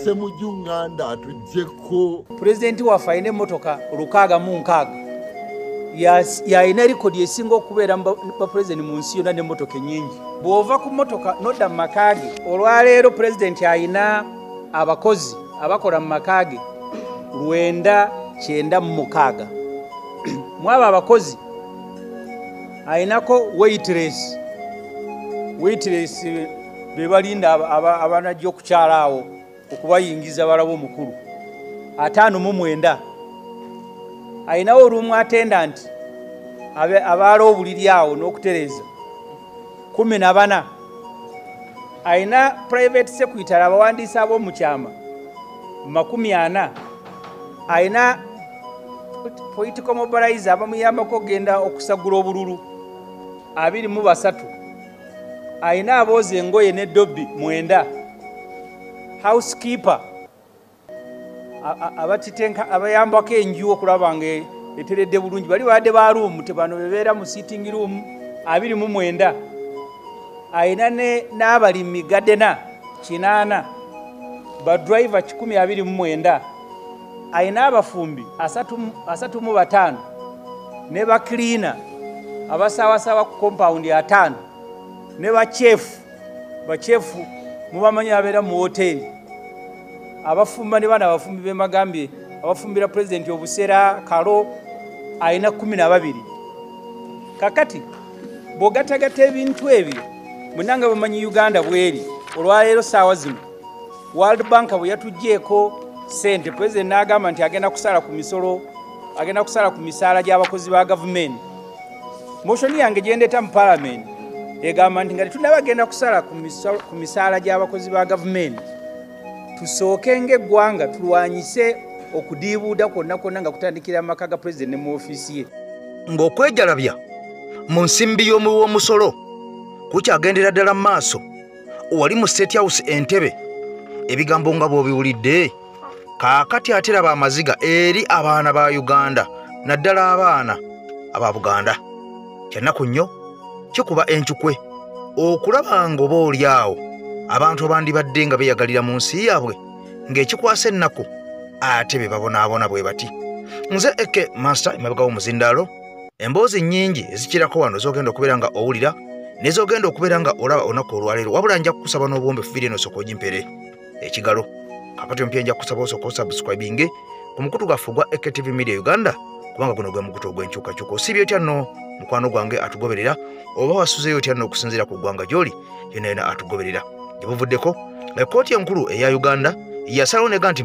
Ssemujju Nganda atuggyeko. Pulezidenti waffe alina emmotoka 606, yalina rekodi esinga okubeera bapulezidenti mu nsi yonna n'emmotoka ennyingi. Bw'ova ku mmotoka n'odda mu maka ge, olwaleero pulezidenti alina abakozi abakola mu maka ge 996. Mu abo abakozi alinako waitress, waitress be balinda abanajja okukyala awo okubayingiza balaba omukulu 59. Alinawo room attendant abaala obuliri awo n'okutereeza 14. Alina private secretary abawandiisi ab'omukyama 40. Alina political mobilizer abamuyambako okugenda okusagula obululu 23. Alina abooza engoye n'eddobi 9. Housekeeper abatitenka abayambako enju okulaba nga eteredde bulungi, bali badde ba room tebano bebeera mu sitting room 29. Alina n'abalimi gardener 8, ba driver 129. Alina abafumbi 35 ne ba cleaner abasaawasawa ku compound 5 ne ba chef. Ba chef mubamanyi abeera mu hoteli, abafumba ne bana abafumbi bemagambye abafumbira pulezidenti obusera kalo alina 12. Kakati bw'ogattagatta ebintu ebyo munnanga bamanyi Uganda bweri olwaleero ssaawa zino World Bank bwe yatuggyeeko ssente, pulezidenti n'agamba nti agenda kusala ku misolo, agenda kusala ku misaala gy'abakozi ba gavumenti. Motion yange gye ndeeta mu paalamenti egamba nti nga tetunnaba genda kusala ku misaala gy'abakozi ba gavumenti, tusooke ng'eggwanga tulwanyise okudiibuuda kwonna kwonna nga kutandikira mu maka ga pulezidenti ne mu ofiisi ye. Ng'okwejalabya mu nsimbi y'omuwi w'omusolo kukyagendera ddala mu maaso wali mu State House Entebbe, ebigambo nga bw'obiwulidde kaakati ate raba amaziga eri abaana ba Uganda naddala abaana aba Buganda. Kyannaku nnyo kikuba encukwe okulaba ng'oba oli awo abantu abandibadde nga beeyagalira mu nsi yaabwe ng'ekikwasa ennaku ate be babonaabona bwe bati. Nze Eke Master emabega w'omuzindaalo, emboozi nnyingi ezikirako wano z'ogenda okubeera nga owulira n'ez'ogenda okubeera nga olaba olunaku olwaleero, wabula nja kukusaba n'obuwombeefu vidiyo eno osooke ogimpere ekigalo. Kakati ompya nja kukusaba osooke osubscribinge ku mukutu gwaffe ogwa AKTV Media Uganda, kubanga guno gwe mukutu ogw'enkyukakyuka. Osiibye otya nno mukwano gwange atugoberera, oba wasuzeeyo otya nno okusinziira ku ggwanga gy'oli yonna yonna atugoberera. Gye buvuddeko ekkooti enkulu eya Uganda yasalawo nega nti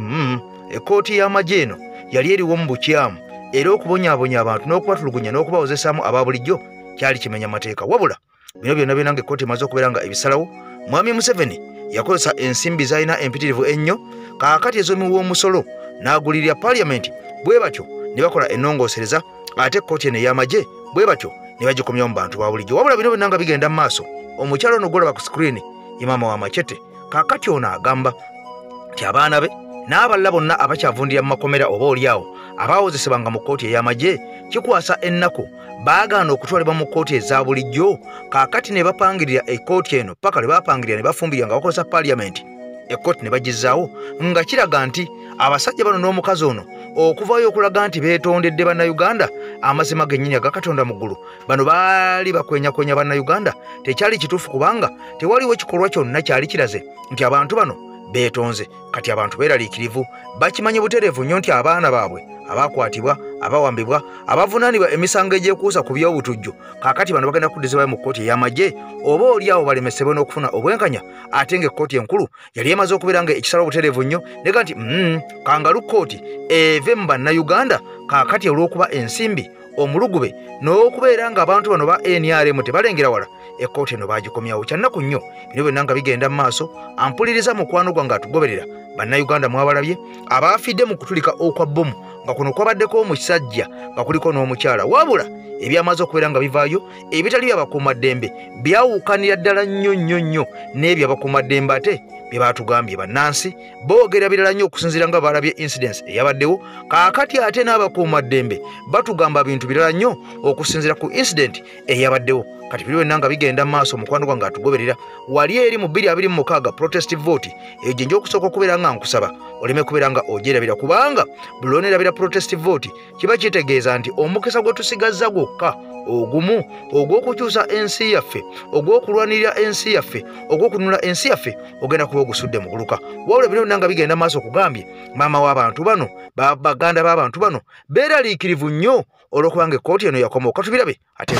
ekkooti y'amagye eno yali eriwo mu bukyamu, era okubonyaabonya abantu n'okubatulugunya n'okubawozesaamu aba bulijjo kyali kimenya mateeka. Wabula bino byonna byonna ng'ekkooti emaze okubeera nga ebisalawo, Mwami Museveni yakozesa ensimbi z'alina empitirivu ennyo kaakati ez'omuwi w'omusolo n'agulirira paaliyamenti, bwe batyo ne bakola ennongoosereza, ate ekkooti eno ey'amagye bwe batyo ne bagikomyawo mu bantu ba bulijjo. Wabula bino byonna nga bigenda mu maaso, omukyala ono gw'olaba ku screen ye maama wa Machete. Kaakati ono agamba nti abaana be n'abalala bonna abakyavundira mu makomera oba oli awo abaawozesebwanga mu kkooti ey'amagye kikwasa ennaku baagaana okutwalibwa mu kkooti eza bulijjo, kaakati ne bapangirira ekkooti eno paka lwe baapangirira ne bafumbirira nga bakozesa paaliyamenti, ekkooti ne bagizzaawo, nga kiraga nti abasajja bano n'omukazi ono okuvaayo okulaga nti beetondedde Bannayuganda amazima gennyini aga Katonda mu ggulu, bano baali bakwenyakwenya Bannayuganda. Tekyali kituufu kubanga tewaliwo kikolwa kyonna kyali kiraze nti abantu bano beetonze. Kati abantu beeraliikirivu, bakimanyi butereevu nnyo nti abaana baabwe abakwatibwa, abawambibwa, abavunaanibwa emisango egyekuusa ku by'obutujju, kaakati bano bagenda kuddizibwayo mu kkooti ey'amagye oba oli awo balemesebwe n'okufuna obwenkanya, ate ng'ekkooti enkulu yali emaze okubeera nga ekisala obutereevu nnyo nega nti kangalu kkooti eve mu Bannayuganda kaakati olw'okuba ensimbi omulugube n'okubeera ng'abantu bano ba NRM tebalengera wala, ekkooti eno baagikomyawo. Kyannaku nnyo bino byonna nga bigenda mu maaso. Ampuliriza mukwano gwange atugoberera, Bannayuganda mwabalabye abaafidde mu kutulika okwa bbomu nga kuno kwabaddeko omusajja nga kuliko n'omukyala, wabula ebyamaze okubeera nga bivaayo ebitali byabakuumaddembe byawukanira ddala nnyo nnyo nnyo n'ebyo abakuumaddembe ate bye baatugambye. Bannansi boogera birala nnyo okusinziira nga balabye incidents eyabaddewo, kaakati ate n'abakuumaddembe batugamba bintu birala nnyo okusinziira ku incident eyabaddewo. Kati biri byonna nga bigenda mu maaso, mukwano gwange atugoberera, wali eri mu 2026 protest vote eyo gye nja okusooka okubeera nga nkusaba oleme kubeera nga ogyerabira, kubanga buli lw'oneerabira protest vote kiba kitegeeza nti omukisa gwe tusigazza gwokka ogumu ogw'okukyusa ensi yaffe, ogw'okulwanirira ensi yaffe, ogw'okununula ensi yaffe ogenda kuba ogusudde muguluka. Wabula bino byonna nga bigenda maaso, okugambye maama w'abantu bano, baganda b'abantu bano beeraliikirivu nnyo olw'okubanga ekkooti eno yakoma. Katubirabe ate.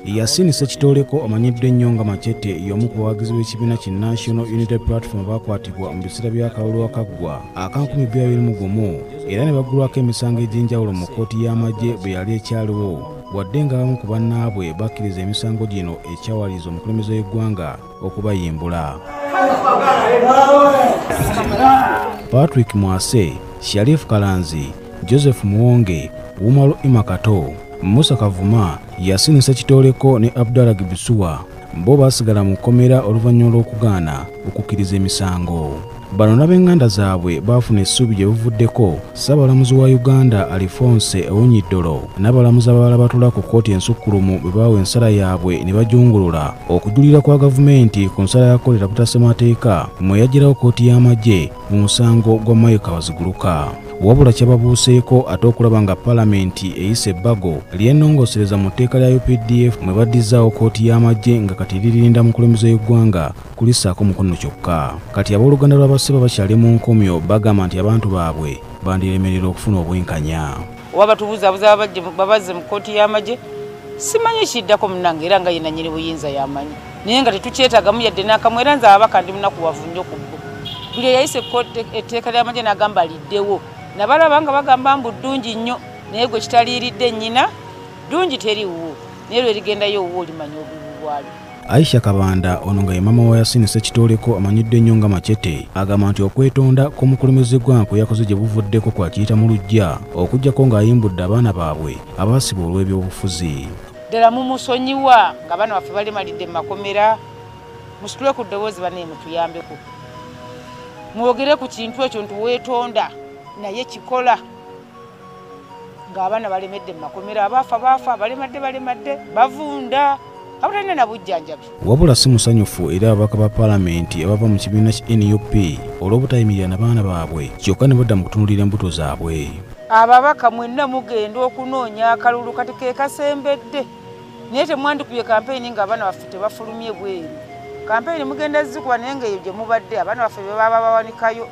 Yasin Ssekitoleko omanyiddwa ennyo nga Machete y'omu ku bawagizi b'ekibiina ki National Unity Platform baakwatibwa mu biseera by'akalulu akaggwa aka 2021 era ne baggulwako emisango egy'enjawulo mu kkooti y'amagye bwe yali ekyaliwo, wadde nga abamu ku bannaabwe bakkiriza emisango gino ekyawaliriza omukulembeze w'eggwanga okubayimbula. Patrick Mwase, Sharif Kalanzi, Joseph Muwonge, Umaru Imakato, Musa Kavuma, Yasin Ssekitoleko ne Abdallah Gibisuwa bo baasigala mu kkomera oluvannyuma lw'okugaana okukkiriza emisango. Bano n'ab'enganda zaabwe baafuna essuubi gye buvuddeko Ssaabalamuzi wa Uganda Alphonse Owiny-Dollo n'abalamuzi abalala batuula ku kkooti ensukkulumu bwe baawa ensala yaabwe ne bajungulula okujulira kwa gavumenti ku nsala ya kkooti etaputa ssemateeka mwe yaggyirawo kkooti y'amagye mu musango gwa Mayo Kabaziguruka. Wabula kyababuuseeko ate okulaba nga Palamenti eyise ebbago ly'ennongoosereza mu tteeka lya UPDF mwe baddizaawo kkooti y'amagye nga kati lirinda mukulembeze w'eggwanga kulissaako mukono kyokka. Kati abooluganda lw'abasibe bakyali mu nkomyo bagamba nti abantu baabwe bandiremerera okufuna obwenkanya. Oba batubuuzaabuza babazze mu kkooti y'amagye, simanyi kiddako munnange, era nga ye nannyini buyinza y'amanyi, naye nga tetukyetaagamu yadde n'akamu. Era nze ababaka ndi munakuwavu nnyo ku bo. Buli eyayise etteeka ly'amagye n'agamba liddewo, nabalaba nga bagamba mbu ddungi nnyo, naye gwe kitaliiridde nnyina ddungi teriiwo, naye lwe ligendayo owuwo olimanya obubi bwalyo. Aisha Kabanda ono nga ye maama wa Yasin Ssekitoleko amanyiddwa ennyo nga Machete agamba nti okwetonda kw'omukulembeze w'eggwanga kwe yakoze gye buvuddeko kwakiyita mu luggya, okuggyako ng'ayimbudde abaana baabwe abaasibwa olw'ebyobufuzi. Ddala mumusonyiwa ng'abaana baffe balemalidde mu makomera, musitule ku ddoboozi bannaye mutuyambeko, mwogere ku kintu ekyo nti weetonda naye kikola ng'abaana balemedde mu makomera, abaafa baafa, balemadde balemadde, bavunda, abatalina na bujjanjabi. Wabula si musanyufu era ababaka ba Paalamenti abava mu kibiina ki NUP olw'obutayimirira na baana baabwe kyokka ne badda mu kutunuulira embuto zaabwe. Ababaka mwenna mugenda okunoonya akalulu kati ke kasembedde, naye temwandikubye kampeyini ng'abaana baffe tebafulumye bweru. Kampeyini mugenda zikuba naye ng'eyo gye mubadde abaana baffe be baba bawanikayo.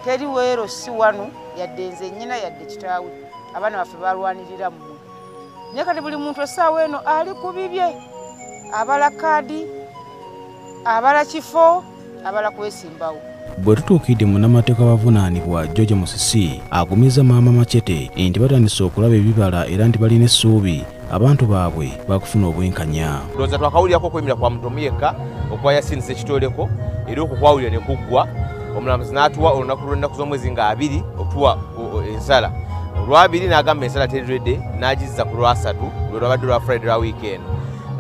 Teri weero si wano yadde nze nnyina yadde kitaawe, abaana baffe balwanirira mmwe. Naye kati buli muntu essaawa eno ali ku bibye, abala kaadi, abala kifo, abala kwesimbawo. Bwe tutuukidde munnamateeka bavunaanibwa George Musisi agumizza maama Machete nti batandise okulaba ebibala era nti balina essuubi abantu baabwe bakufuna obwenkanya. Ndowooza twakawulirako okweyimira kwa muntu omu yekka okwa Yasin Ssekitoleko, era okwo kwawulira ne kuggwa. Omulamuzi n'atuwa olunaku lw'ennaku z'omwezi nga 2 okutuwa ensala. Olwabiri n'agamba ensala teriredde n'agizza ku lwasatu lwe lwabadde lwa Friday lwa weekend.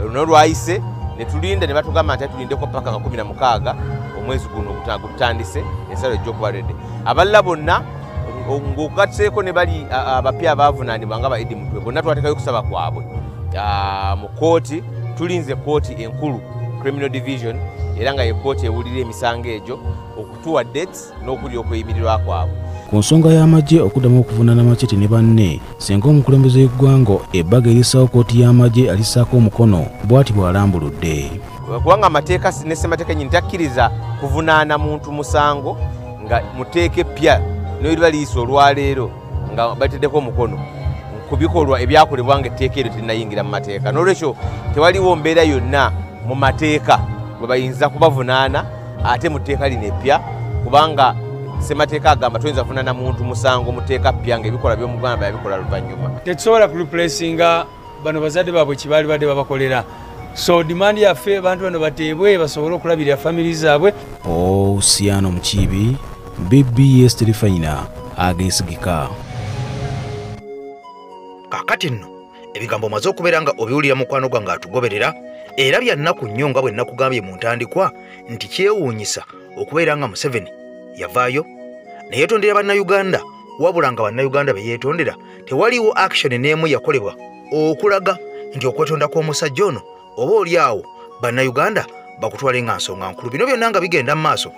Luno lwayise ne tulinda ne batugamba nti tulindeko paka nga 16 omwezi guno gutandise ensala ejja okuba redde. Abalala bonna ng'ogatseeko ne bali abapya abaavunaanibwa nga ba Eddie Mutwe bonna twateekayo okusaba kwabwe mu kkooti. Tulinze kkooti enkulu Criminal Division era nga ye kkooti ewulira emisango egyo okutuwa dates n'okulya okweyimirirwa kwabwe. Ku nsonga y'amagye okuddamu okuvunaana Machete ne banne, singa omukulembeze w'eggwanga ebbago erissawo kkooti y'amagye alissaako omukono, bw'ati bw'alambuludde. Kubanga amateeka ne ssemateeka nnyini takkiriza kuvunaana muntu musango nga mu tteeka eppya n'eriba liyise olwaleero nga bateddeko omukono ku bikolwa ebyakolebwa nga etteeka eryo terinayingira mu mateeka. Noolwekyo tewaliwo mbeera yonna mu mateeka bwe bayinza kubavunaana ate mu tteeka lino eppya, kubanga ssemateeka agamba toyinza kuvunaana muntu musango mu tteeka ppya ng'ebikolwa by'omuganda bayabikola luvannyuma. Tetusobola kureplacinga bano bazadde baabwe kye baali badde babakolera. So demand yaffe abantu bano bateebwe basobole okulabirira family zaabwe. Osiano Mukiibi, BBS Terefayina, ageesigika. Kaakati nno ebigambo omaze okubeera nga obiwulira mukwano gwange atugoberera, era bya nnaku nnyo nga bwe nnakugambye mu ntandikwa nti kyewuunyisa okubeera nga Museveni yavaayo ne yeetondera Bannayuganda, wabula nga Bannayuganda be yeetondera tewaliwo action n'emu yakolebwa okulaga nti okwetonda kw'omusajja ono Oba oli awo bannayuganda bakutwale nga nsonga nkulu. Bino byonna nga bigenda mu maaso,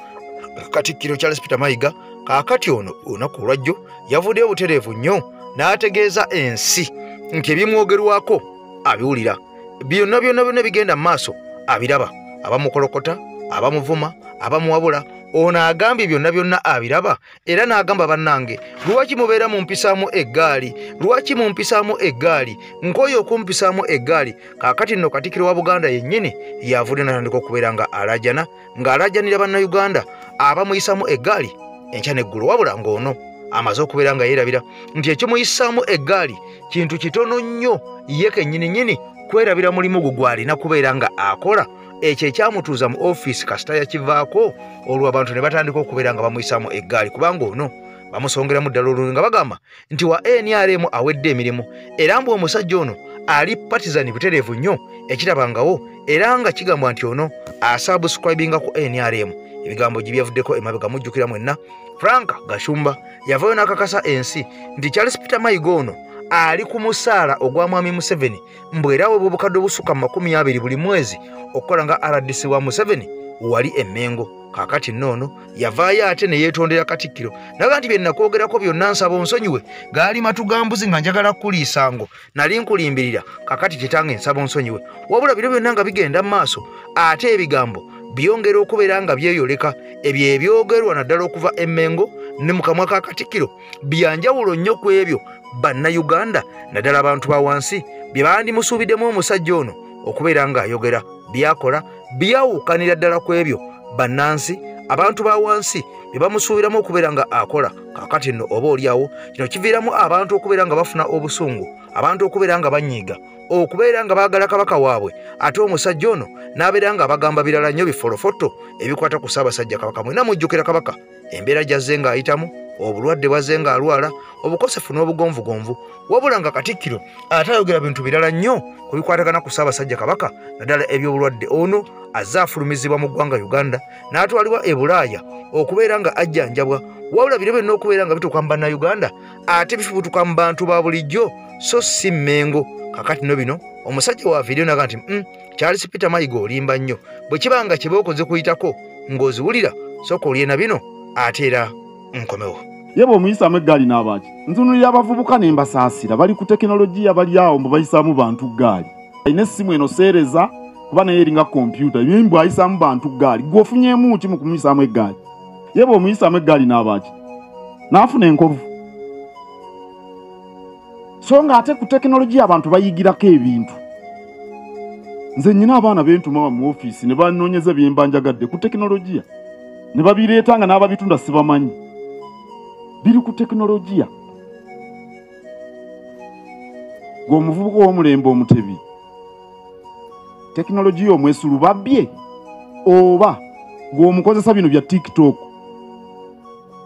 Katikkiro Charles Peter Mayiga kaakati ono olunaku olwajjo yavuddeyo butereevu nnyo n'ategeeza ensi nti ebimwogerwako abiwulira, byonna byonna byonna bigenda mu maaso abiraba, abamukolokota, abamuvuma, abamuwabula. Ono agambye byonna byonna abiraba, era n'agamba bannange, lwaki mubeera mumpisaamu eggaali? Lwaki mumpisaamu eggaali? Nkooye okumpisaamu eggaali. Kaakati nno Katikkiro wa Buganda yennyini yavudde n'atandika okubeera nga alajana, ng'alajanira bannayuganda abamuyisaamu eggaali enkya n'eggulo. Wabula ng'ono amaze okubeera nga yeerabira nti ekimuyisaamu eggaali kintu kitono nnyo, ye kennyini nnyini kwerabira mulimu gwe gw'alina kubeera nga akola. Ekyo ekyamutuuza mu ofiisi kasita yakivaako, olwo abantu ne batandika okubeera nga bamuyisaamu eggaali, kubanga ono bamusongeramu ddala olulimi nga bagamba nti wa NRM awedde emirimu, era mbu omusajja ono ali partizani butereevu nnyo ekirabangawo, era nga kigambwa nti ono asubscribinga ku NRM. Ebigambo gye byavuddeko emabega mujjukira mwenna, Frank Gashumba yavaayo n'akakasa ensi nti Charles Peter Mayiga ono ali ku musaala ogwa Mwami Museveni, mbu era we bw'obukadde obusukka mu 20 buli mwezi okukola nga RDC wa Museveni wali e Mmengo. Kaakati nno ono yavaayo ate ne yeetondera Katikkiro naga nti bye nakwogerako byonna nsaba onsonyiwe, gaali matu ga mbuzi nga njagala kukuliisango, nali nkulimbirira, kaakati kitange nsaba onsonyiwe. Wabula bino byonna nga bigenda mu maaso, ate ebigambo byongera okubeera nga byeyoleka, ebyo ebyogerwa naddala okuva e Mmengo ne mu kamwa ka Katikkiro byanjawulo nnyo ku ebyo bannayuganda naddala abantu ba wansi bye bandimusuubiddemu omusajja ono okubeera ng'ayogera. Byakola byawukanira ddala ku ebyo bannansi abantu ba wansi bye bamusuubiramu okubeera nga akola. Kaakati nno oba oliawo kino kiviiramu abantu okubeera nga bafuna obusungu, abantu okubeera nga banyiiga, okubeera nga baagala kabaka waabwe, ate omusajja ono n'abeera nga abagamba birala nnyo bifolofoto ebikwata ku Ssaabasajja Kabaka. Mwenna mujjukira Kabaka embeera gy'azze ng'ayitamu, obulwadde bwazze ng'alwala, obukosefu n'obugonvugonvu, wabula nga Katikkiro ate ayogera bintu birala nnyo ku bikwatagana ku Ssaabasajja Kabaka naddala eby'obulwadde. Ono azze afulumizibwa mu ggwanga Uganda n'atwalibwa e Bulaaya okubeera nga ajjanjabwa, wabula bino byonna okubeera nga bituuka mu bannayuganda ate bifubutuka mu bantu ba bulijjo so si Mmengo. Kaakati nno bino omusajja waaviireyo n'agamba nti Charles Peter Mayiga olimba nnyo, bwe kiba nga kye bookoze kuyitako ng'oziwulira sooka olye na bino ate era nkomewo. Ye bw'omuyisaamu eggaali n'abaaki, ntunulira abavubuka ne mbasaasira, bali ku tekinologiya bali awo mbu bayisaamu bantu ggaali. Alina essimu eno seereza kuba naye eringa kompyuta, mbu ayisaamu bantu ggaali. Ggwe ofunyeemu ki mu kumuyisaamu eggaali? Ye bw'omuyisaamu eggaali n'abaaki, n'afuna enkovu. So ng'ate ku tekinologiya abantu bayigirako ebintu. Nze nnyina abaana bentuma mu ofiisi ne banoonyeza bye mba njagadde ku tekinologiya, ne babireeta nga n'ababitunda sibamanyi. Biri ku tekinologiya. Ng'omuvubuka ow'omulembe omutebi, tekinologiya omwesulu babbye, oba ng'omukozesa bino bya TikTok.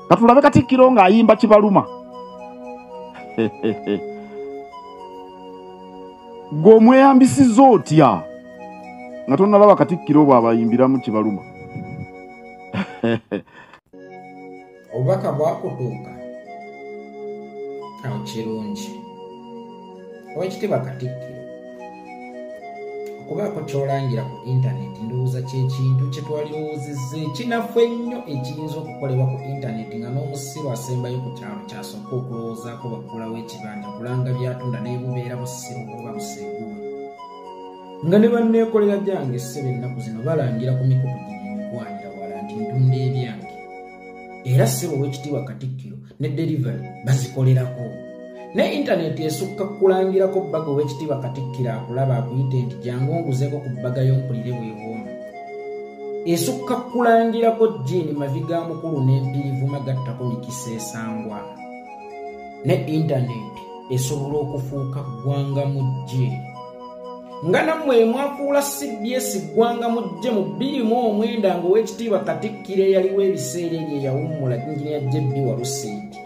Katulabe Katikkiro ng'ayimba kibaluma. Ng'omweyambisizza otya nga tonnalaba Katikkiro bw'abayimbiramu kibaluma? Obubaka bwakutuuka awo kirungi. Oweekitiibwa Katikkiro, okubaako ky'olangira ku intaneti ndowooza kyekintu kye twalirowoozezza ekinafu ennyo ekiyinza okukolebwa ku intaneti nga n'omusiru asembayo ku kyalo kyasooka okulowoozaako baggulawo ekibanja kulanga byatunda naye bubeera busiru oba buseeguwe. Nga ne banneekolera gyange ssebo ennaku zino balangira ku mikutu gino emikwanira wala nti ntunda ebyange. Era ssebo Oweekitiibwa Katikkiro ne delivery bazikolerako. Ne intaneti esukka kulangirako bbaga Oweekitiibwa Katikkiro akulaba akuyite nti jangu onguzeeko ku bbaga y'ompulire bw'ewooma. Esukka kulangirako jjiini mavi ga mukulu n'empirivuma gattako mikisa esangwa. Ne intaneti esobola okufuuka ggwanga mujje. Nga nammwe mwafuula CBS ggwanga mujje mu 2009 ng'Oweekitiibwa Katikkiro eyaliwo ebiseera ebyo eyawummula Injiniya JB Walusimbi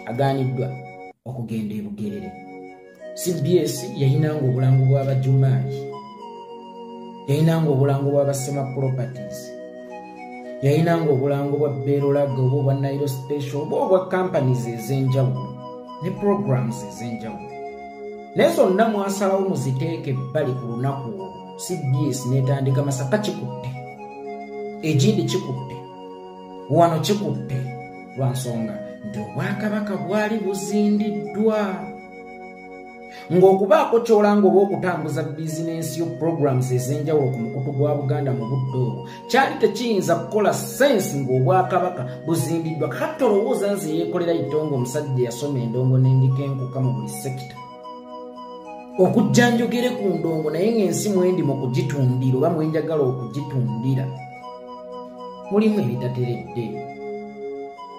agaaniddwa okugenda e Bugerere. CBS yayinanga obulango bw'Abajumaayi, yayinanga obulango bw'Abasema Properties, yayinanga obulango bwa Berolaga oba obwa Nile Special oba obwa companies ez'enjawulo ne programs ez'enjawulo. Naye zonna mwasalawo muziteeke ebbali ku lunaku olwo CBS n'etandika Masaka kikutte, ekindi kikutte, wano kikutte, lwa nsonga nti obwakabaka bwali buzindiddwa. Ng'okubaako ky'olanga oba okutambuza bizinensi yo programs ez'enjawulo ku mukutu gwa Buganda mu budde obwo kyali tekiyinza kukola sensi ng'obwakabaka buzindiddwa. Kati olowooza nze yeekolera itongo omusajja yasoma endongo n'endika enkuka mu buli sekita okujja njogere ku ndongo, naye ng'ensi mwendi mu kugitundira oba mwenjagala okugitundira mulimu ebitateredde,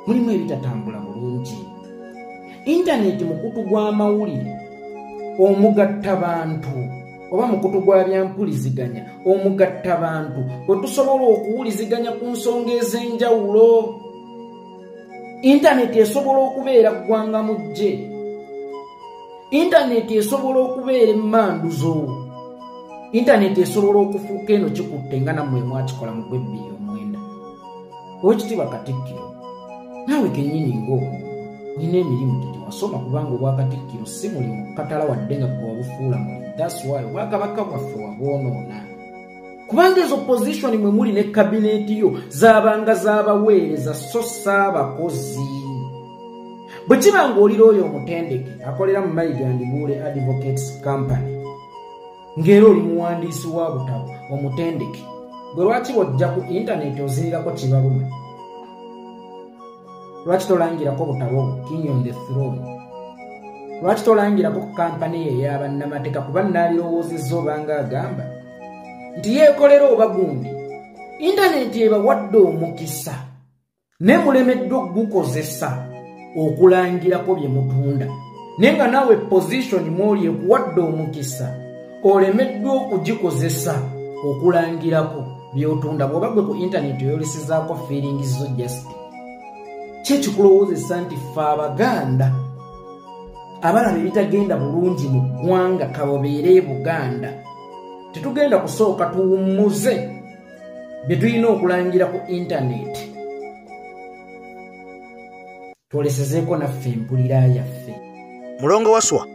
mulimu ebitatambula bulungi. Intaneti mukutu gw'amawulire omugatta bantu oba mukutu gwa byampuliziganya omugatta bantu bwe tusobola okuwuliziganya ku nsonga ez'enjawulo. Intaneti esobola okubeera ggwanga mujje, intaneti esobola okubeera emmanduzo, intaneti esobola okufuuka eno kikutte nga nammwe mwakikola mu gwe 2009. Oweekitiibwa Katikkiro, naawe kennyini ng'omuntu olina emirimu gyo gyewasoma, kubanga obwakatikkiro si mulimu katala wadde nga gwe wabufuula mulimu. That's why obwakabaka bwaffe wabwonoona, kubanga ezo position mwe muli ne kabineeti yo zaabanga z'abaweereza so saabakozi. Bwe kiba ng'olira oyo omutendeke akolera mu Mayiga Ndibuule Advocates Company, ng'era oli muwandiisi wa butabo omutendeke, gwe lwaki bw'ojja ku intaneti ozinirako kibaluma? Lwaki tolangirako butabo bwo King on the Throne? Lwaki tolangirako ku kampani ye ey'abannamateeka? Kuba nnaalirowoozezza obanga agamba nti yeekolera oba gundi. Intaneti ebawadde omukisa naye mulemeddwa okugukozesa okulangirako bye mutunda, naye nga naawe position mw'oli ekuwadde omukisa olemeddwa okugikozesa okulangirako by'otunda. Bw'oba gwe ku intaneti oyolesezaako feelings zo, just ki ekikulowoozesa nti ffe Abaganda abalaba ebitagenda bulungi mu ggwanga kababeere e Buganda tetugenda kusooka tuwummuze bye tulina okulangira ku intaneti, twolesezeeko naffe empulira yaffe? Mulongo Waswa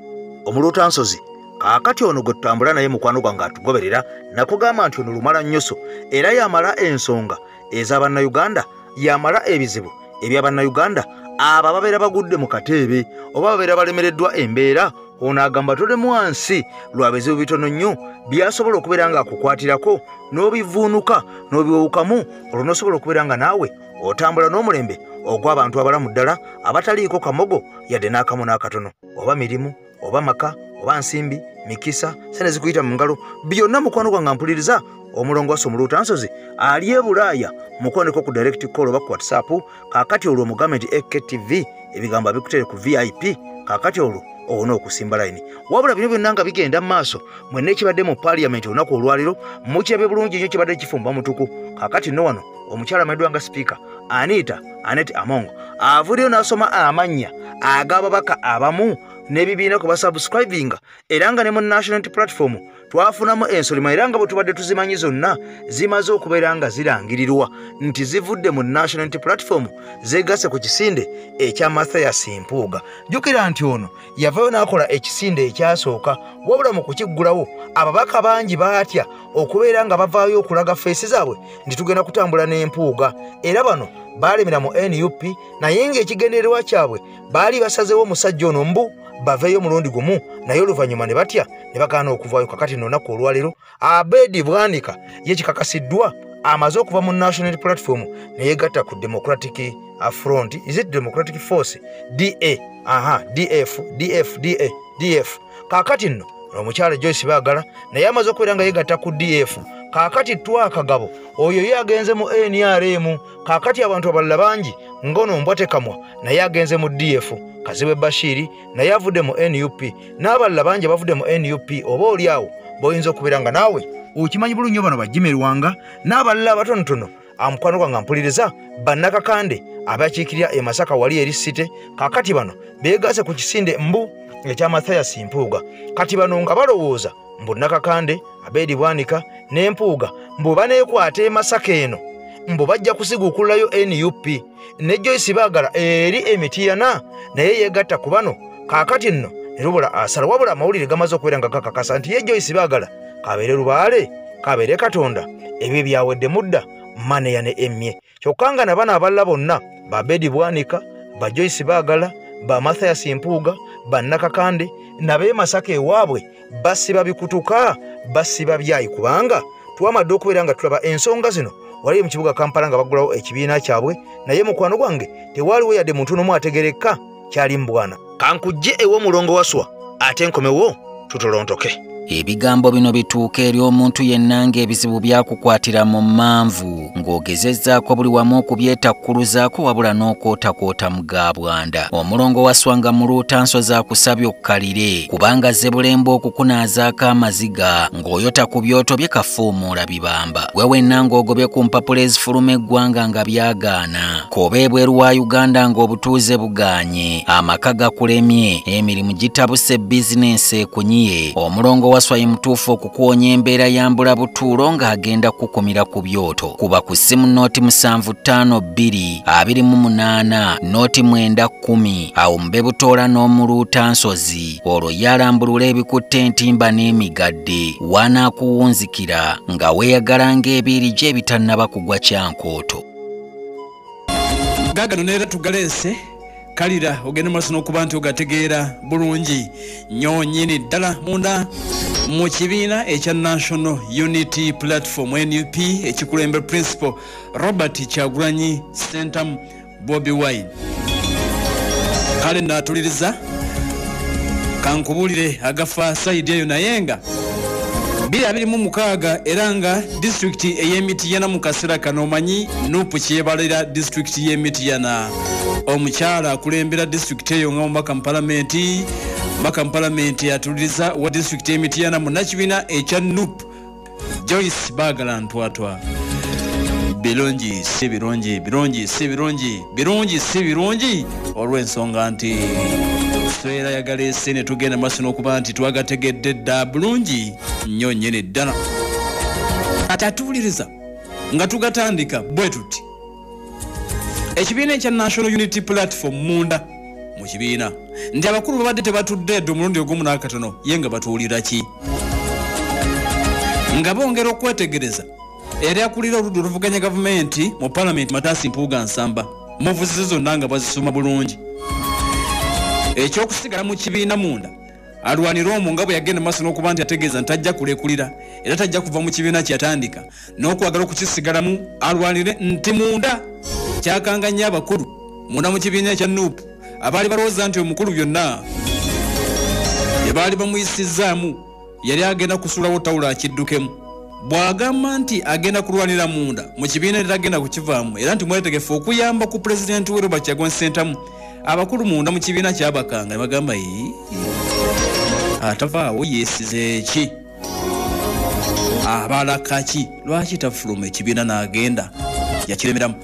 omuluutansozi kaakati ono gwe tutambula naye mukwano gwange atugoberera, nakugamba nti ono lumala nnyoso era yamala ensonga ez'abannayuganda, yamala ebizibu eby'abannayuganda abo ababeera bagudde mu kateebe oba babeera balemereddwa embeera. Ono agamba tolemu wansi lwa bizibu bitono nnyo byasobola okubeera nga akukwatirako n'obivuunuka n'obiwewukamu, olwo n'osobola okubeera nga naawe otambula n'omulembe ogw'abantu abalamu ddala abataliiko kamogo yadde n'akamu n'akatono, oba mirimu oba maka oba nsimbi, mikisa, sente zikuyita mu ngalo, byonna mukwano gwange mpuliriza. Omulongo Waswa omuluutansozi ali e Bulaaya, mukwoneko ku direct call oba ku WhatsApp. Kaakati olwo omugambe nti AKTV ebigambo abikutere ku VIP, kaakati olwo owona okusimba layini. Wabula bino byonna nga bigenda mu maaso, mwenna ekibadde mu paaliyamenti olunaku olwaleero mukirabe bulungi nnyo, kibadde kifumba mutuku. Kaakati nno wano omukyala amanyiddwa nga sipiika Anita Anet Among avuddeyo n'asoma amannya ag'ababaka abamu n'ebibiina kwe basubscribinga, era nga ne mu National Unity Platform twafunamu ensolima, era nga bwe tubadde tuzimanyi zonna zimaze okubeera nga zirangirirwa nti zivudde mu National Unity Platform zeegasse ku kisinde ekya Mathias Mpuuga. Jjukira nti ono yavaayo n'akola ekisinde ekyasooka, wabula mu kukiggulawo ababaka bangi baatya okubeera nga bavaayo okulaga feesi zaabwe nti tugenda kutambula n'Empuuga, era bano baalemera mu NUP, naye ng'ekigendererwa kyabwe baali basazeewo omusajja ono mbu baveeyo omulundi gumu, naye oluvannyuma ne batya ne bagaana okuvaayo. Kakati nno olunaku olwaleero Abedi Bwanika ye kikakasiddwa amaze okuva mu National Platform ne yeegatta ku Democratic Front, is it Democratic Force, DA, aha, DF, DF, DA, DF. Kaakati nno omukyala Joyce Baagala naye amaze okubeera nga yeegatta ku DF. Kaakati Twakagabo oyo ye agenze mu NRM. Kaakati abantu abalala bangi ngono Mbwatekamwa naye agenze mu DF, Kazibwe Bashiri naye avudde mu NUP, n'abalala bangi bavudde mu NUP. Oba oli awo b'oyinza okubeera nga naawe okimanyi bulungi nnyo, bano bajimerwanga n'abalala abatonotono. Amukwano gwange mpuliriza, bannakakande abakiikirira e Masaka wali eri City, kaakati bano beegasse ku kisinde mbu ekya Mathias Mpuuga. Kati bano nga balowooza mbu Nakakande, Abedi Bwanika ne Mpuuga mbu baneekwata e Masaka eno, mbu bajja kusiguukululayo NUP. Ne Joyce Baagala eri Emitiyana naye yeegatta ku bano. Kaakati nno ne lubula asala, wabula amawulire gamaze okubeera nga gakakasa nti ye Joyce Baagala Kabeere lubaale, kabeere Katonda, ebyo byawedde mudda maneya ne emmye. Kyokka nga nabano abalala bonna ba Bedi Bwanika, ba Joyce Bagala, ba Mathias Mpuuga, ba Nakakande nabe Masaka ewaabwe basiba bikutuka, basiba byayi, kubanga twamadde okubeera nga tulaba ensonga zino wali mu kibuga Kampala nga baggulawo ekibiina kyabwe, naye mukwano gwange tewaaliwo yadde muntu n'omu ategereka kyali mbwana. Kankujje ew'omulongo Waswa ate nkomewo tutolontoke. Ebigambo bino bituuka eri omuntu yenna ng'ebizibu byakukwatira mu mmanvu, ng'ogezezzaako buli wamu okubyetakkuluzaako wabula n'okwotakwota mu gabwanda. Omulongo Waswa nga muluuta nsozi akusabye okkalire, kubanga azze bulembe okukunaazaako amaziga, ng'oyota ku byoto bye kafuumuula bibamba. Gwe wenna ng'ogobye ku mpapula ezifuluma eggwanga nga byagaana, k'oba ebweru wa Uganda ng'obutuuze bugaanye, amaka gakulemye, emirimu gitabuse, bizinensi ekunyiye. Omulongo Waswa ye mutuufu okukuwonya embeera ya mbula butuulo ng'agenda kukumira ku byoto. Kuba ku ssimu noti 752 28 noti 910 awo mbe butoola n'omuluuta nsozi, olwo yalambulula ebikutte entimba n'emigadde, wanaakuwunzikira nga weeyagala ng'ebiiri gye ebitannaba kugwa kyankooto. Gaagano neera tugaleese kalira ogende maaso n'okuba nti ogategeera bulungi nnyo nnyini ddala munda mu kibiina ekya National Unity Platform NUP ekikulembera Principal Robert Kyagulanyi Ssentamu Bobi Wine. Kale naatuliriza kankubuulire agafa sayidi eyo, naye nga 2026 era nga disitulikiti ey'Emitiyana mu kaseera kano omanyi NUP kyebalira disitulikiti y'Emitiyana. Omukyala akulembera disitulikiti eyo nga mubaka mu palamenti atuliriza wa disitulikiti y'Emitiyana munnakibiina ekya NUP Joyce Bagala Ntwatwa. Birungi si birungi, birungi si birungi, birungi si birungi, olw'ensonga nti swera yagaleese ne tugenda maaso n'okuba nti twagategedde dda bulungi nnyo nnyini ddala. Ate atuwuliriza nga tugatandika bwe tuti. Ekibiina ekya National Unity Platform munda mu kibiina nti abakulu babadde tebatudde dda omulundi ogumu n'akatono, ye nga batuwulira ki? Nga bongera okwetegereza era akulira oludda oluvuganya gavumenti mu palamenti Mathias Mpuuga Nsamba muvuzizo zonna nga bazisoma bulungi. Ekyokusigala mu kibiina munda alwanira omwo nga bwe yagenda maaso n'okuba nti ategeeza nti tajja kulekulira era tajja kuva mu kibiina kye yatandika n'okwagala okukisigalamu, alwanire nti munda kyakanga nnyo abakulu munda mu kibiina ekya NUP abaali balowooza nti omukulu byonna bye baali bamuyisizzaamu yali agenda kusuulawo tawulo akiddukemu. Bw'agamba nti agenda kulwanira munda mu kibiina era tagenda kukivaamu, era nti mwetegefu okuyamba ku pulezidenti we Robert Kyagulanyi Ssentamu, abakulu munda mu kibiina kyabakanga ne bagamba atavaawo yeesize ki, abalaka ki, lwaki tafuluma ekibiina n'agenda yakiremeramu.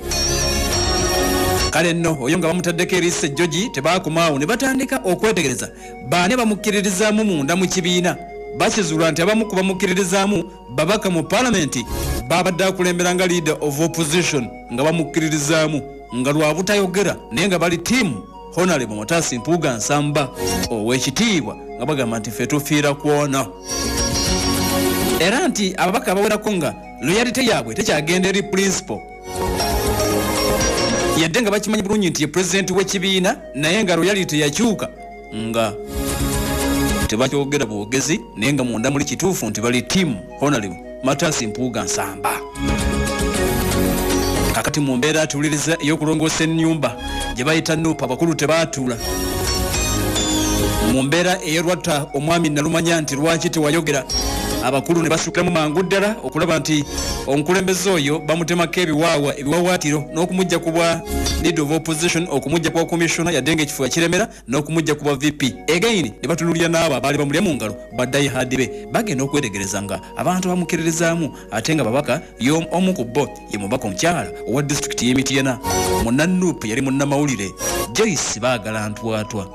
Kale nno oyo nga bamutaddeko eriiso ejjogi tebaakomaawo ne batandika okwetegereza baani bamukkiririzaamu munda mu kibiina. Bakizuula nti abamu ku bamukkiririzaamu babaka mu palamenti babadde akulembera nga leader of opposition nga bamukkiririzaamu nga lwa butayogera, naye nga bali tiimu Honorable Mathias Mpuuga Nsamba ow'ekitiibwa nga bagamba nti ffe tufiira kwona. Era nti ababaka abawerako nga loyalty yaabwe tekyagenda eri principal, yadde nga bakimanyi bulungi nti ye pulezidenti w'ekibiina, naye nga loyalty yakyuka nga tebakyogera bwogezi, naye nga munda muli kituufu nti bali tiimu Honorable Mathias Mpuuga Nsamba. Kakati mu mbeera atuwuliriza ey'okulongoosa ennyumba gye bayita NUP abakulu tebaatuula. Mu mbeera ey'erwatta omwami Nalumanya nti lwaki tewayogera, abakulu ne basukiramu mangu ddala okulaba nti omukulembeze oyo bamutemako ebiwaawa ebiwawaatiro n'okumujja ku bwa leader of opposition, okumujja ku commissioner yadde ng'ekifo yakiremera, n'okumujja ku bwa VP. Again ne batunuulira n'abo abaali bamulya mu ngalo badayihadi be, bagenda okwetegereza nga abantu bamukkiririzaamu ate nga babaka omu ku bo ye mubaka omukyala owa disitulikiti y'Emitiyana munna NUP yali munnamawulire Joyce Bagala Ntwatwa.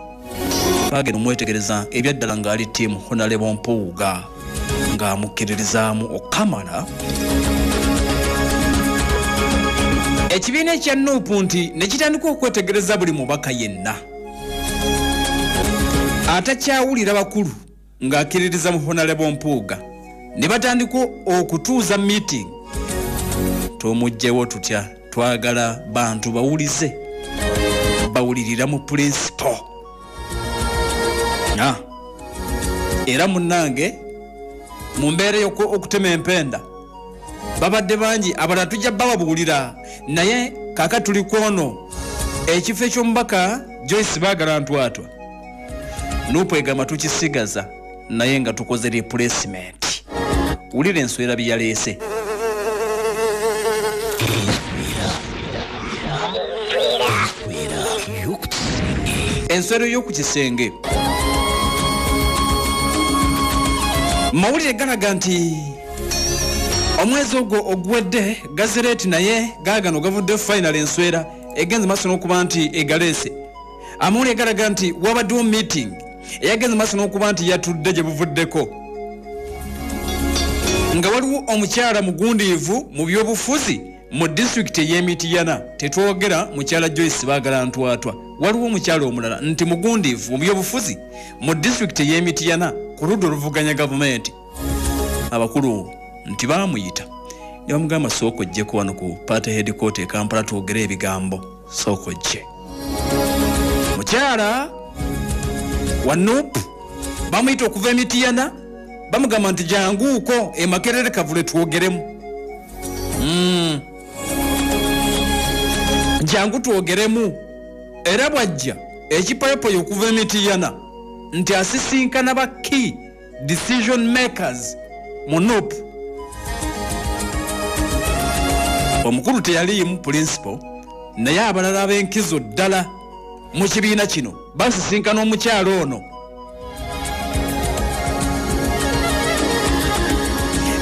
Bagenda omwetegereza ebyaddala ng'ali ttiimu Honorable Mpuuga ng'amukkiririzaamu okamala. Ekibiina ekya NUP nti ne kitandika okwetegereza buli mubaka yenna atakyawulira bakulu ng'akkiririza mu Honorable Mpuuga. Ne batandika okutuuza meeting. Tumugjewo tutya? Twagala bantu bawulize, bawulirira mu principle. Era munnange mu mbeera okutema empenda babadde bangi, abalala tujja bababuulira, naye kaaka tuli kwono ekifo eky'omubaka Joyce Baagala Ntwatwa. Nupu egamba tukisigaza naye nga tukoze replacement. Wulira enswera bye yaleese. Enswera y'oku kisenge. Mawulire galaga nti omwezi ogwo oguwedde gazereeti naye gaagano gavudde final enswera egenze maaso n'okuba nti egaleese. Amawulire galaga nti wabaddewo meeting eyagenze maaso n'okuba nti yatudde gye buvuddeko, nga waliwo omukyala mugundiivu mu byobufuzi mu disitulikiti ey'Emitiyana. Tetwogera mukyala Joyce Baagala Ntwatwa, waliwo omukyala omulala nti mugundiivu mu byobufuzi mu disitulikiti ey'Emitiyana ku ludda oluvuganya gavumenti. Abakulu nti baamuyita ne bamugamba, sooka ojjeko wano ku party headquarter e Kampala twogere ebigambo, sooka ojje. Mukyala wa NUP bamuyita okuva Emitiyana, bamugamba nti janguuko e Makerere Kavule twogeremu. Jangu twogeremu. Era bwajja ekipayopayo okuva Emitiyana nti asisinkana ba key decision makers mu NUP. Omukulu teyaliimu principal, naye abalala ab'enkizo ddala mu kibiina kino basisinkana omukyala ono.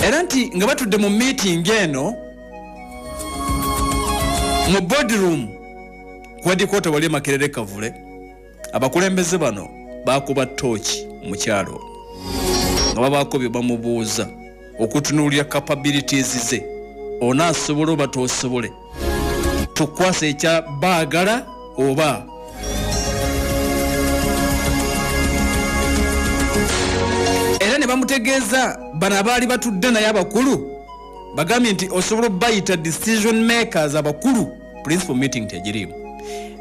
Era nti nga batudde mu meeting eno mu boardroom ku headquarter wali Makerere Kavule, abakulembeze bano bakuba tooki mukyalo nga babaako bye bamubuuza okutunuulira capabilities ze, onaasobola oba toosobole, tukwasa ekya Baagala oba. Era ne bamutegeeza bano abaali batudde naye abakulu, bagambye nti osobola obayita decision makers abakulu, principal meeting tegiriimu.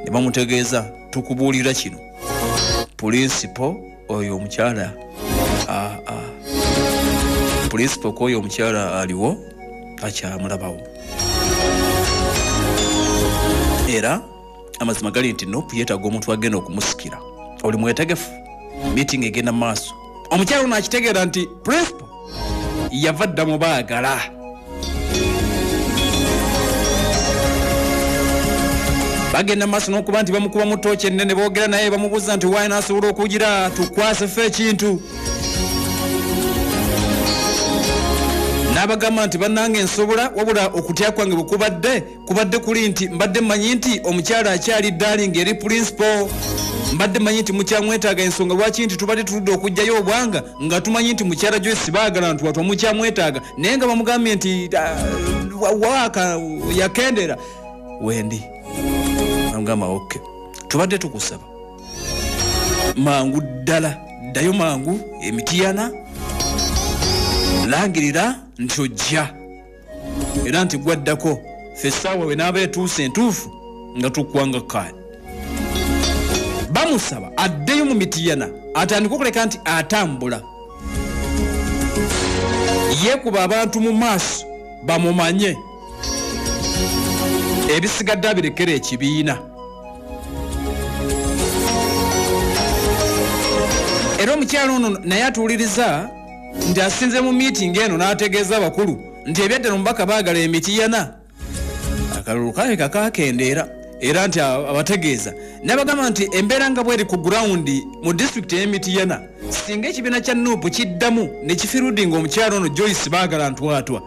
Ne bamutegeeza tukubuulira kino, principal oyo omukyala principal oyo omukyala aliwo akyamulabawo. Era amazima gali nti NUP yeetaaga omuntu agenda okumusikira. Oli mwetegefu? Meeting egenda mu maaso. Omukyala ono akitegeera nti principal yava dda mu Baagala. Bagenda maaso n'okuba nti bamukuba mu ttooki ennene, boogera naye bamubuuza nti waayi n'asobola okugira tukwase ffe ekintu. N'abagamba nti bannange nsobola, wabula okutya kwange bwe kubadde kuli nti mbadde mmanyi nti omukyala akyali darling eri principal, mbadde mmanyi nti mukyamwetaaga, ensonga lwaki nti tubadde tuludde okuggyayo obwanga nga tumanyi nti mukyala Joyce Baagala Ntwatwa mukyamwetaaga, naye nga bamugambye nti waaka yakendera wendi. Bamugamba okay, tubadde tukusaba mangu ddala ddayo mangu Emitiyana, langirira nti ojja, era nti gwaddako ffe essaawa we n'aba etuuse entuufu nga tukwanga kaadi. Bamusaba addeyo mu Mitiyana atandike okuleka nti atambula, yeekuba abantu mu maaso bamumanye, ebisigadde abirekere ekibiina. Era omukyala ono naye atuwuliriza nti asinze mu meeting eno n'ategeeza abakulu nti ebyaddala omubaka Baagala Emitiyana akalulu kalabika kakendeera, era nti abategeeza n'abagamba nti embeera nga bweri ku ground mu disitulikiti ey'Emitiyana, singa ekibiina kya NUP kiddamu ne kifirudinga omukyala ono Joyce Baagala Ntwatwa,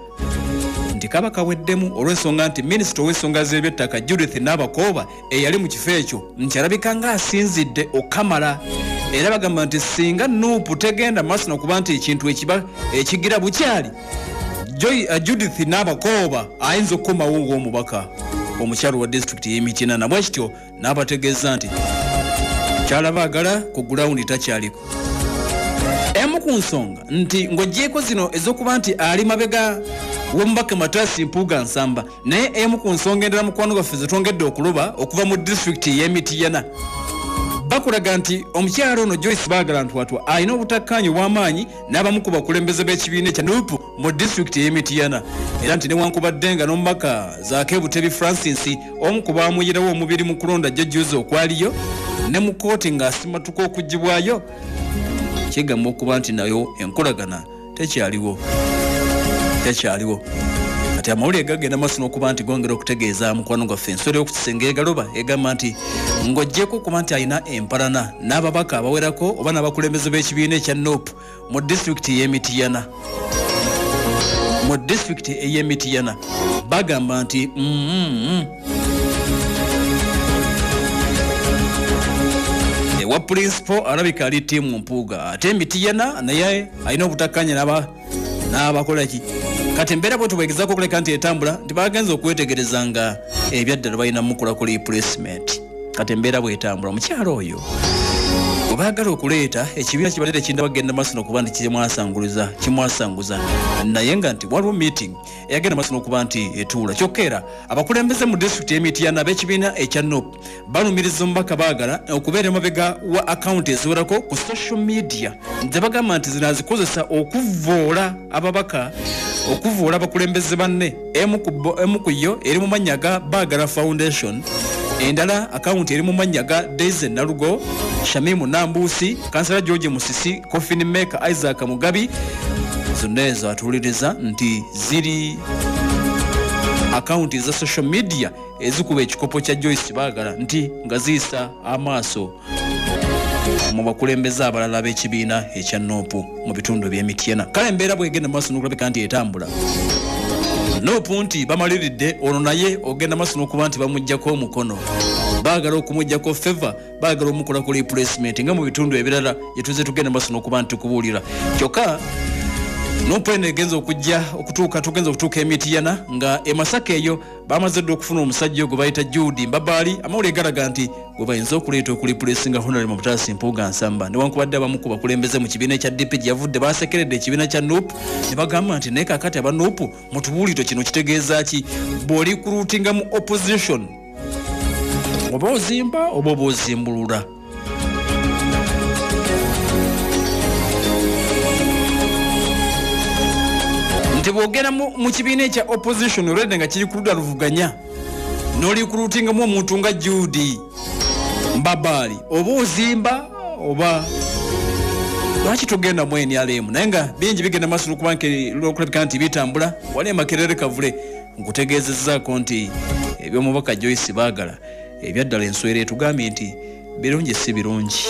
nti kaba kaweddemu olw'ensonga nti minisita ow'ensonga z'ebyettaka Judith Nabakooba eyali mu kifo ekyo nti alabika ng'asinzidde okamala. Era bagamba nti singa NUP tegenda maaso n'okuba nti ekintu ekigira bukyali, Judith Nabakooba ayinza okukomawo ng'omubaka omukyalo wa disitulikiti y'Emitiyana. Bwe kityo n'abategeeza nti kyala Baagala ku gulawundi takyaliko. Emu ku nsonga nti ng'oggyeeko zino ez'okuba nti ali mabega w'omubaka Mathias Mpuuga Nsamba, naye emu ku nsonga endala mukwano gwaffe zetwongedde okuloba okuva mu disitulikiti y'e Mityana, bakulaga nti omukyala ono Joyce Baagala Ntwatwa alina obutakkaanya obw'amaanyi n'abamu ku bakulembeze b'ekibiina ekya NUP mu disitulikiti y'e Mityana, era nti newankubadde nga n'omubaka Zaake Butebi Francis, omu ku baamuyirawo omubiri mu kulonda jjajjuzi okwaliyo ne mu kooti ng'asimatuka okuggyibwayo, kigamba okuba nti nayo enkolagana tekyaliwo. Kati amawulire gagenda maaso n'okuba nti gongera okutegeeza mukwano gwaffe ensolo y'okukisenge egaloba egamba nti ng'oggyeko okuba nti alina empalana n'ababaka abawerako oba n'abakulembeze b'ekibiina ekya NUP mu disitulikiti y'e Mityana, mu disitulikiti ey'e Mityana, bagamba nti ewa principal alabika ali ttiimu Mpuuga, ate Emitiyana naye alina obutakkanya n'abakola ki. Kati embeera bwe tubwegezaako okuleka nti etambula nti bagenza okwetegereza nga ebyaddala balina mukolako replacement. Kati embeera bwetambula, omukyalo oyo webaagala okuleeta ekibiina kibadde tekinda bagenda maaso n'okuba nti kimwasanguza, naye nga nti waliwo meeting eyagenda maaso n'okuba nti etuula. Kyokka era abakulembeze mu disitulikiti y'e Mityana ab'ekibiina ekya NUP balumiriza omubaka Baagala okubeera emabega wa akawunti eziwerako ku social media nze bagamba nti zino azikozesa okuvvoola ababaka, okuvvoola abakulembeze banne. Emu ku yo eri mu mannya ga Baagala Foundation, endala akawunti eri mu mannya ga Daisy Nalugo, Shamimu Nambuusi, kansala George Musisi, coffin maker Isaac Mugabi. Zonna ezo atuwuliriza nti ziri akawunti za social media ezikuba ekikopo kya Joyce Baagala nti nga ziyisa amaaso mu bakulembeze abalala b'ekibiina ekya NUP mu bitundu by'e Mityana. Kale embeera bwegenda maaso n'okulabika nti etambula, NUP nti bamaliridde ono naye ogenda maaso n'okuba nti bamuggyako omukono, baagala okumugjako favor, baagala omukolako replacement nga mu bitundu ebirala gyetuze tugenda maaso n'okuba nti tukubuulira. Kyokka NUP eno egenza okujja okutuuka, tugenza okutuuka Emitiyana nga emasaka eyo bamaze dda okufuna omusajja gwe bayita Jude Mbabaali. Amawulire galaga nti gwe bayinza okuleeta okureplacinga Honorable Mathias Mpuuga Nsamba, newankubadde abamu ku bakulembeze mu kibiina ekya DP gye yavudde basekeredde ekibiina kya NUP ne bagamba nti naye kaakati aba NUP mutubuulire kino kitegeeza ki bw'oli kuruutinga mu opposition, oba ozimba oba ozimbulula. Nti bw'ogenda mu kibiina ekya opposition olwedde nga kiri ku ludda luvuganya n'olikuruutingamu omuntu nga Jude Mbabaali, oba ozimba oba lwaki togenda mu NRM? Naye nga bingi bigenda maaso n'okuba okulabika nti bitambula. Wali emakerere kavule nkutegeezezzaako nti ebyomubaka Joyce Baagala ebyaddala enswera etugambye nti birungi si birungi.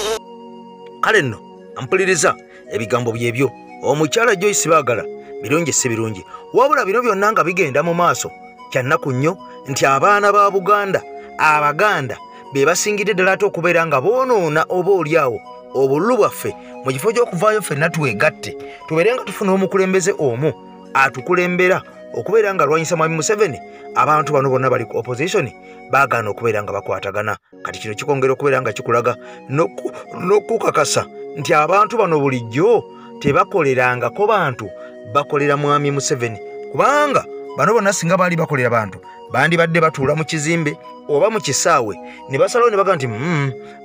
Kale nno mpuliriza ebigambo byebyo omukyala Joyce Baagala, birungi si birungi. Wabula bino byonna nga bigenda mu maaso, kyannaku nnyo nti abaana ba Buganda, Abaganda be basingidde ddala ate okubeera nga boonoona oba oli awo obululu bwaffe mu kifo ky'okuvaayo ffenna twegatte tubeere nga tufuna omukulembeze omu atukulembera okubeera nga alwanyisa Mwami Museveni. Abantu bano bonna bali ku opposition baagaana okubeera nga bakwatagana. Kati kino kikongera okubeera nga kikulaga n'okukakasa nti abantu bano bulijjo tebakolerangako bantu, bakolera Mwami Museveni, kubanga bano bonna singa baali bakolera bantu bandibadde batuula mu kizimbe oba mu kisaawe ne basalawo ne baga nti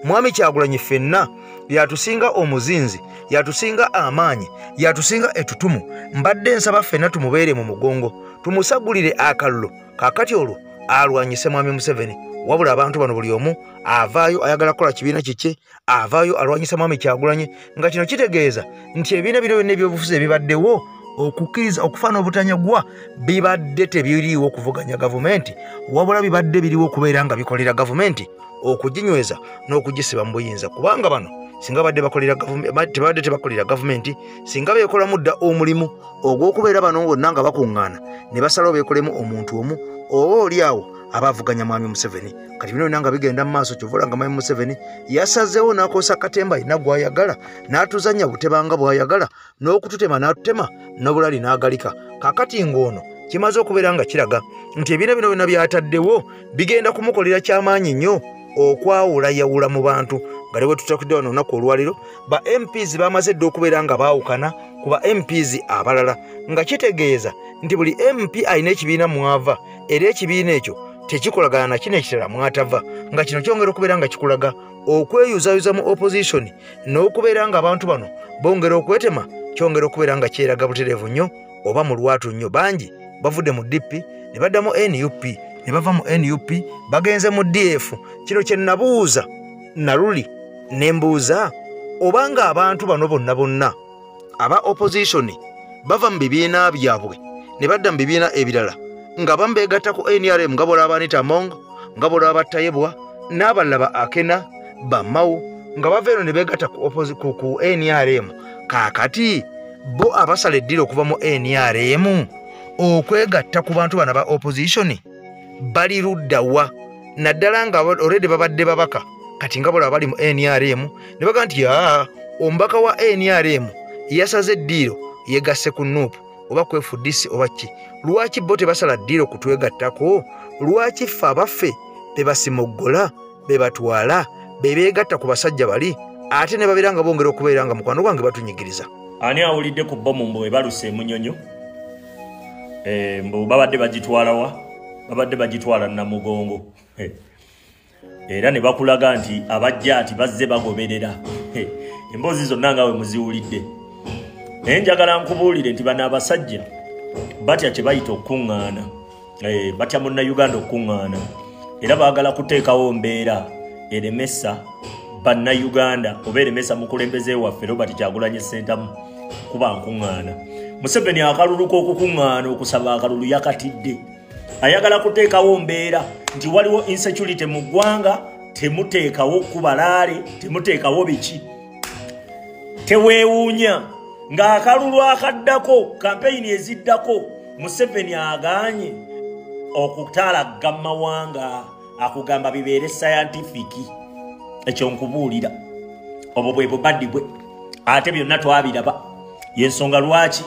Mwami Kyagulanyi ffenna yatusinga omuzinzi, yatusinga amaanyi, yatusinga etutumu, mbadde nsaba ffenna tumubeere mu mugongo, tumusagulire akalulu, kaakati olwo alwanyise Mwami Museveni. Wabula abantu bano buli omu avaayo ayagala kukola kibiina kike, avaayo alwanyisa Mwami Kyagulanyi, nga kino kitegeeza nti ebibiina bino byonna ebyobufuzi ebibaddewo okukkiriza okufa n'obutanyagwa bibadde tebiriiwo okuvuganya gavumenti, wabula bibadde biriwo okubeera nga bikolera gavumenti okuginyweza n'okugisiba mu buyinza, kubanga bano singa badde bakolera tebadde tebakolera gavumenti, singa beekolamu dda omulimu ogw'okubeera bano bonna nga bakuŋŋaana ne basalawo beekolemu omuntu omu oba oli awo abavuganya Mwami Museveni. Kati bino byonna nga bigenda mu maaso, kyova nga Mwami Museveni yasazeewo n'akozesa katemba yenna gw'ayagala n'atuzannya butebanga bw'ayagala n'okututema n'atutema n'obulali n'agalika. Kaakati ng'ono kimaze okubeera nga kiraga nti ebiina bino byonna byataddewo bigenda kumukolera kyamaanyi nnyo okwawulayawula mu bantu. Nga ne bwe tutakudde wano olunaku olwaliro, ba MPs bamaze dda okubeera nga baawukana ku ba MPs abalala, nga kitegeeza nti buli MP alina ekibiina mwava, era ekibiina ekyo tekikolagana na kino ekirala mwatava, nga kino kyongera okubeera nga kikulaga okweyuzayuza mu opposition n'okubeera nga abantu bano bongera okwetema, kyongera okubeera nga kyeraga butereevu nnyo oba mu lwatu nnyo. Bangi bavudde mu DP ne badda mu NUP, ne bava mu NUP bagenze mu DF. Kino kye nabuuza naluli ne mbuuza obanga abantu bano bonna bonna aba opposition bava mu bibiina byabwe ne badda mu bibiina ebirala, nga bambeegatta ku NRM, nga bolaba Anita Among, nga bolaba Tayebwa n'abalala ba Akena Bamawu, nga bava eno ne beegatta ku NRM. Kaakati bo abasala eddiro okuva mu NRM okwegatta ku bantu bano aba opposition bali ludda wa, naddala nga already babadde babaka, kati nga bolaba bali mu NRM ne baga nti omubaka wa NRM yasaze eddiiro yegasse ku NUP oba ku FDC oba ki. Lwaki bo tebasala ddiiro kutwegattako? Lwaki ffe abaffe be basimoggola, be batwala, be beegatta ku basajja bali, ate ne babeera nga bongera okubeera nga mukwano gwange batunyigiriza? Ani awulidde ku bbomu mbu ebaluse emunyonyo? Mbu babadde bagitwalawa? Babadde bagitwala Namugongo. Era ne bakulaga nti abajja ati bazze bagoberera. Emboozi zonna nga we muziwulidde. Naye njagala nkubuulire nti bano abasajja batya kye bayita okukuŋŋaana. Batya munnayuganda okukuŋŋaana. Era baagala kuteekawo mbeera eremesa bannayuganda oba eremesa mukulembeze waffe Robert Kyagulanyi Ssentamu kuba nkuŋŋaana. Museveni akalulu k'okukuŋŋaana okusaba akalulu yakatidde. Ayagala kuteekawo mbeera nti waliwo insecurity mu ggwanga, temuteekawo kubalaale, temuteekawo biki. Teweewuunya ng'akalulu akaddako, kampeyini eziddako, Museveni agaanye okutalagga mawanga, akugamba bibeere scientific. Ekyo nkubuulira, obwo bwe bubaddi bwe, ate byonna twabiraba. Y'ensonga lwaki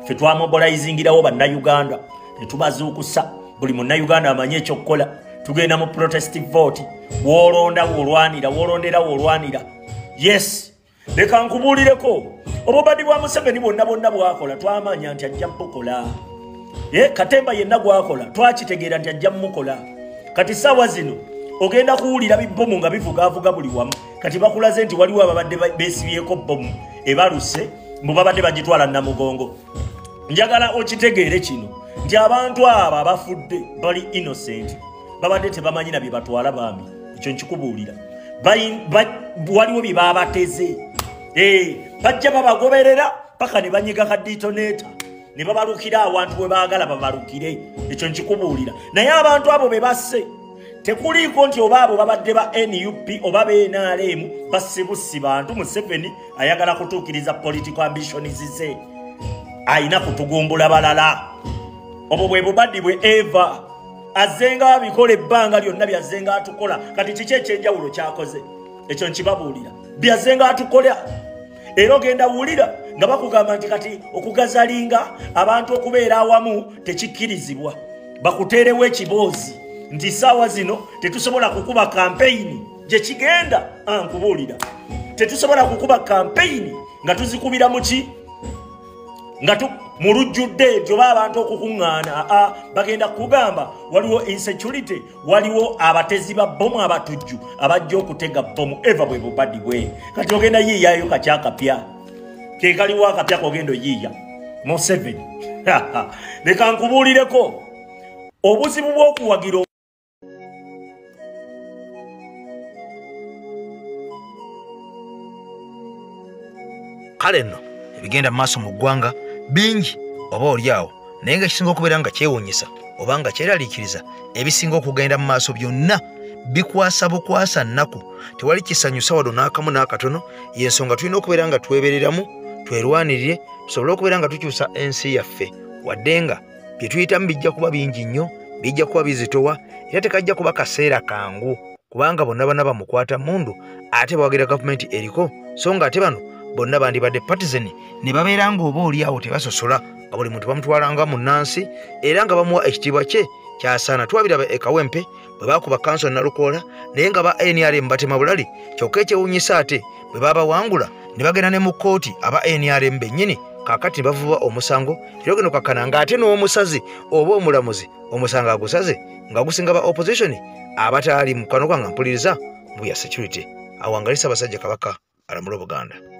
ffe twamobilizingirawo bannayuganda ne tubazuukusa, buli munnayuganda amanye ekyokukola. Tugenda mu protest vote, w'olonda w'olwanira, w'olondera w'olwanira. Yes, leka nkubuulireko obubadi bwa Museveni bwonna bwonna bwakola twamanya nti ajja bukola. Katemba yenna gwakola twakitegeera nti ajja mukola. Kati ssaawa zino ogenda kuwulira bibbomu nga bivugaavuga buli wamu. Kati bakulaze nti waliwo ababadde beesibyeko bbomu ebaluse, mbu babadde bagitwala Namugongo. Njagala okitegeere kino nti abantu abo abafudde bali innocent, babadde tebamanyi na bye batwala bambi. Ekyo nkikubuulira. Waliwo bye baabateze. Bajja babagoberera paka ne banyiga ka detonator ne babalukira awantu we baagala babalukire. Ekyo nkikubuulira. Naye abantu abo be basse tekuliiko nti oba abo babadde ba NUP oba BNRM, basse bussi bantu. Museveni ayagala kutuukiriza political ambitions ze, ayina kutugumbula balala. Obwo bwe bubaddi bwe eva azzenga abikola ebbanga lyonna byazzenga atukola. Kati kiki ekyenjawulo kyakoze? Ekyo nkibabuulira, byazzenga atukola. Era ogenda wulira nga bakugamba nti kati okugazalinga abantu okubeera awamu tekikkirizibwa, bakuteerewo ekiboozi nti ssaawa zino tetusobola kukuba kampeyini gye kigenda. Nkubuulira, tetusobola kukuba kampeyini nga tuzikubira mu ki, nga mu lujjudde gyoba abantu okukuŋŋaana. Bagenda kugamba waliwo insecurity, waliwo abatezi ba bbomu abatujju abajja okutega bbomu. Eva bwe bubaddi bwe. Kati ogenda yiiyayo kakyakapya ke kaliwo akapya kogenda oyiiya Museveni. Leka nkubuulireko obuzibu bw'okuwagira. Kale nno ebigenda mu maaso mu ggwanga bingi oba oli awo, naye nga ekisinga okubeera nga kyewuunyisa oba nga kyeraliikiriza, ebisinga okugenda mu maaso byonna bikwasa bukwasa nnaku. Tewali kisanyusa wadde n'akamu n'akatono. Y'ensonga tulina okubeera nga twebereramu, twerwanirire, tusobole okubeera nga tukyusa ensi yaffe. Wadde nga bye tuyitamu bijja kuba bingi nnyo, bijja kuba bizitowa, era tekajja kuba kaseera kangu, kubanga bonna bana bamukwata mundu ate bawagira gavumenti eriko, so nga ate bano bonna bandibadde partisan ne babeera ng'oba oli awo tebasosola, nga buli muntu bamutwala nga munnansi era nga bamuwa ekitiibwa kye kyasaana. Twabiraba e Kawempe Bwe baakuba kanso Nalukoola naye nga ba NRM batema bulali, kyokka ekyewuunyisa ate bwe baabawangula ne bagenda ne mu kkooti aba NRM bennyini kaakati ne bavuba omusango era ogenda okakkana ng'ate n'omusazi oba omulamuzi omusango agusaze nga gusinga ba opposition abataali mukwano gwange mpuliriza mu bya security. Awangali Ssaabasajja Kabaka alamule Obuganda.